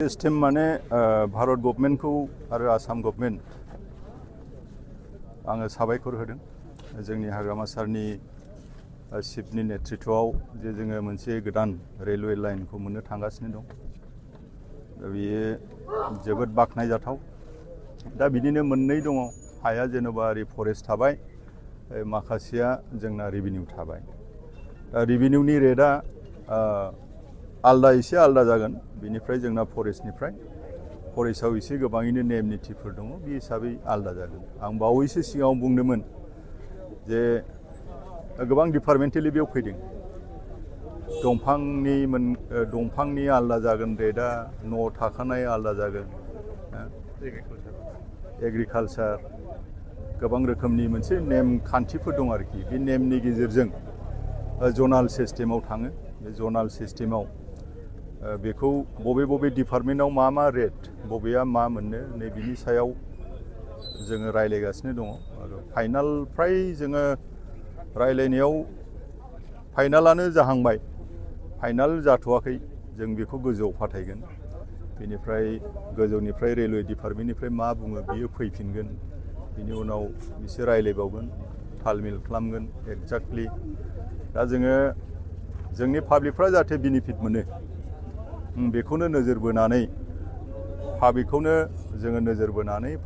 system माने Bharat government को आरो आसाम गभर्नमेंट आङो साबायखर होदों जोंनि हाग्रामा सारनि चिफनि नेतृत्वआव जे जोङो मोनसे गोदान रेलवे लाइनखौ मोननो थांगासिनो दं बेयो जोबोद बाखनायजाथाव दा बिदिनो मोननै दङ हाया जेनेबा ओरै फरेस्ट थाबाय माखासेया जोंना रेभिनिउ थाबाय दा रेभिनिउनि रेटआ आलदा एसे आलदा जागोन बेनिफ्राय जोंना फरेस्टआव एसे गोबाङैनो नेम नितिफोर दङ बे हिसाबै आलदा जागोन आं बावैसो सिगाङाव बुंदोंमोन जे गोबां डिपार्टमेन्टेलि बेयाव फैदों दंफांनि आलदा जागोन रेटआ न' थाखानाय आलदा जागोन एग्रिकालचार गोबां रोखोमनि मोनसे नेम खान्थिफोर दं आरोखि बे नेमनि गेजेरजों जनाल सिस्टेमाव थाङो बे जनाल सिस्टेमाव बेखौ बबे डिपार्टमेन्टआव मा रेट बबेया मा मोननो नै बिनि सायाव जोङो रायलायगासिनो दङ आरो फाइनाल फ्राय जोङो रायलायनायाव फाइनालानो जाहांबाय फाइनाल जाथ'वाखै जों बेखौ गोजौआव फाथायगोन बेनिफ्राय गोजौनिफ्राय रेलवे डिपार्टमेन्टनिफ्राय मा बुङो बियो फैफिनगोन बिनि उनाव बिसोर रायलायबावगोन तालमिल खालामगोन एक्जेक्टलि दा जोङो जोंनि पाब्लिकफ्रा जाहाथे बेनिफिट मोनो बेखौनो नोजोर बोनानै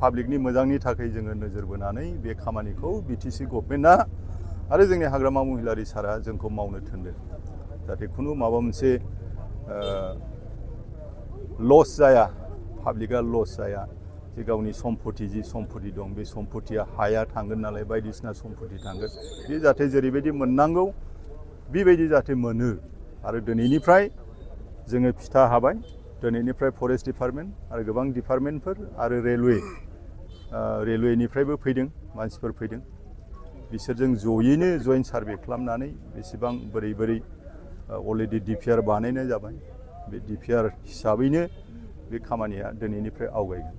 पाब्लिकनि मोजांनि थाखाय जोङो नोजोर बोनानै बे खामानिखौ बिटिसि गभर्नमेन्टआ आरो जोंनि हाग्रामा महिलारि सारा जोंखौ मावनो थिनदों जाहाथे खुनु माबा मोनसे लस जाया पाब्लिकआ लस जाया जे गावनि सम्पति दं बे सम्पतिया हाया थांगोन नालाय बायदिसिना सम्पति थांगोन बे जाहाथे जेरैबायदि मोननांगौ बेबायदि जाहाथे मोनो आरो दिनैनिफ्राय जोङो फिथा हाबाय दिनैनिफ्राय फरेस्ट डिपार्टमेन्ट आरो गोबां डिपार्टमेन्टफोर आरो रेलवेनिफ्रायबो फैदों मानसिफोर फैदों बिसोरजों जयैनो जइन्ट सार्भे खालामनानै बेसेबां बोरै अलरेडि डिपिआर बानायनाय जाबाय बे डिपिआर हिसाबैनो बे खामानिया दिनैनिफ्राय आवगायगोन